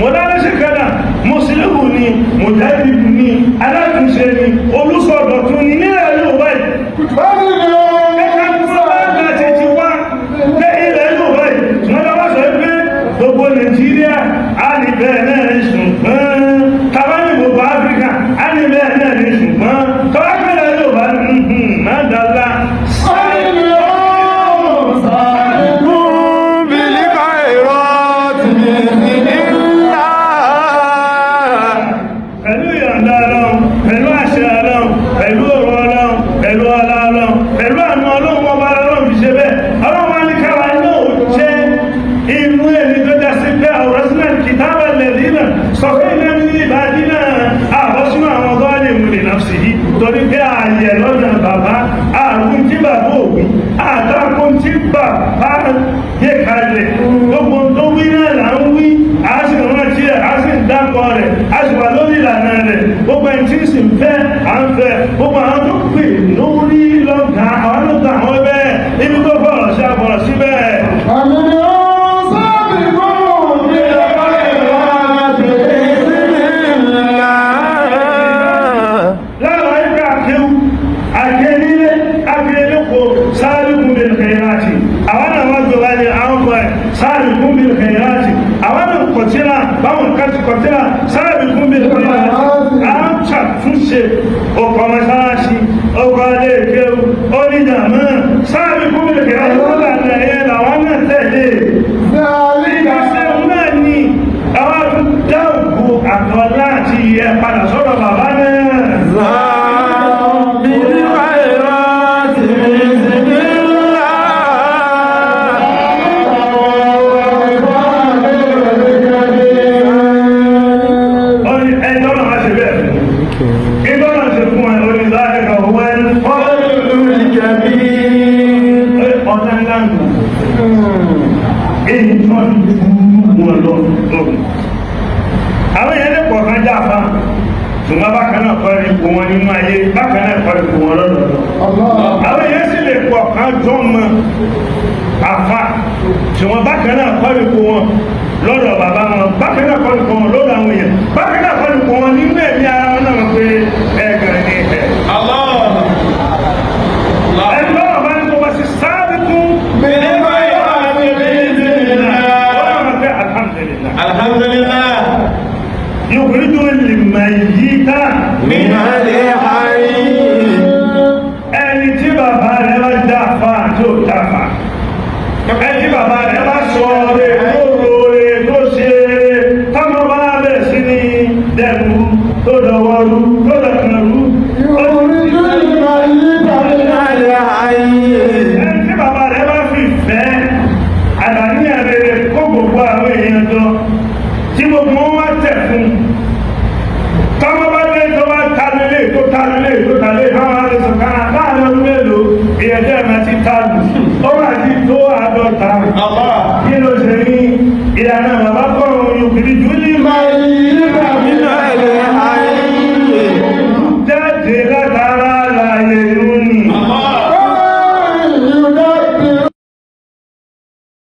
Mọ̀lánà ṣèkádà mùsùlùmí ni, mùjáde ni, alátúnṣe ni, olùsọ̀dọ̀tún ni nílẹ̀ Yorùbá yìí. Ẹ̀ka tó bá gbà títí wá pé ilẹ̀ Yorùbá yìí, ṣùgbọ́n tá a bá sọ pé gbogbo Nàìjíríà á ní bẹ́ẹ̀ náà ní, ṣùgbọ́n tàbá ní gbogbo Áfíríkà á ní bẹ́ẹ̀ náà ní, ṣùgbọ́n tọ́wá pẹ̀lẹ́ Yorùbá má dàlá. سابقوا بالخيرات بإذن الله. Pẹ̀lú ìyọ̀ǹda Ọlọ́run, pẹ̀lú àṣẹ Ọlọ́run, pẹ̀lú ọ̀rọ̀ Ọlọ́run, pẹ̀lú ọlá Ọlọ́run, pẹ̀lú àánú Ọlọ́run ọba Ọlọ́run fi ṣe bẹ́ẹ̀. Ọlọ́run wá ní káwa náà ó jẹ́ inú ẹni tó já sí pé أورثنا الكتاب الذين اصطفينا من عبادنا. Àbọ̀ sínú àwọn ظالم لنفسه torí pé ààyè lọ́nà bàbá àrùn tí bàbá òwì àtàkùn tí bàbá yé kalẹ̀. Gbogbo tó wí náà là ń wí, a sì rántí ẹ̀, a sì ń dákọ̀ rẹ̀, a sì wà lórí ìlànà rẹ̀. Gbogbo ẹni tí sì ń fẹ́ à ń fẹ́, gbogbo àwọn tó pè lórí lọ́gàá àwọn ló gbà àwọn bẹ́ẹ̀, ibi tó fọ̀rọ̀ sí àfọ̀rọ̀ síbẹ̀. ومنهم سابق بالخيرات بإذن الله. Lára ẹgbẹ́ akéwú akénílé akélékò سابقوا بالخيرات, àwọn náà wọ́n gbé wáyé àwọn kọ ẹ̀ سابقوا بالخيرات. Àwọn náà kọ̀tíra báwọn kan ti kọ̀tíra سابقوا بالخيرات. À ń ṣàtúnṣe ọkọ̀ mọ́sálásí, ọkọ̀ alẹ́ ìkéwú oníjàmọ́ سابقوا بالخيرات. Wọ́n lànà ẹ̀yẹ làwọn náà tẹ̀lé ìgbésẹ̀ náà ni àwọn tún dáàbò àtọ́lá àti ìyẹ padà sọ́dọ̀ bàbá náà. بالخيرات بإذن الله. Ó ní ẹjọ́ náà má ṣe bẹ́ẹ̀ fún ẹjọ́ náà ṣe fún ẹ oní ذلك هو الكبير. Ọ̀nà ńlá nù èyí tí wọ́n fi fún wọn lọ lọ́rùn. Àwọn èèyàn lè pọ̀ kan já fa, ṣùgbọ́n bákan náà kọ́ ipò wọn nínú ayé, bákan náà kọ́ ipò wọn lọ́dọọdọ. Àwọn èèyàn sì lè pọ̀ kan jọ mọ àfa, ṣùgbọ́n bákan náà kọ́ ipò wọn lọ́dọ̀ bàbá wọn, bákan náà kọ́ ipò wọn lọ́dọ̀ àwọn èèyàn, bákan náà kọ́ ipò wọn nínú ẹ̀mí ara wọn náà pé ẹ̀gàn ni ẹ̀. Ẹni lọ́wọ́ bá ní kó wá sí سابقوا بالخيرات بإذن الله. Alhamdulillah. الحمد لله. يخرج الميت من الحي. Ẹni tí bàbá rẹ̀ bá jáfa tí ó jáfa, ẹni tí bàbá rẹ̀ bá sọ rẹ̀ tó rore tó ṣe táwọn bá bẹ̀ sí ní dẹ̀rù tó dọwọ́rú tó dọ̀kanrú. من الحي. Ẹni tí bàbá rẹ̀ bá fi fẹ́ àdàníyàn rere kó gbogbo àwọn èèyàn jọ tí gbogbo wọn wá tẹ̀ fún, táwọn bá dé tó bá ta lélẹ̀ tó ta lélẹ̀ tó ta lélẹ̀, táwọn á lè sọ kára láàrin ọdún mélòó èèyàn tẹ́ ẹ̀ máa ti ta lù ó máa ti tó 50. Kí ló ṣe ní ìlànà bàbá kọ́? Òun yóò kiri jù ní máa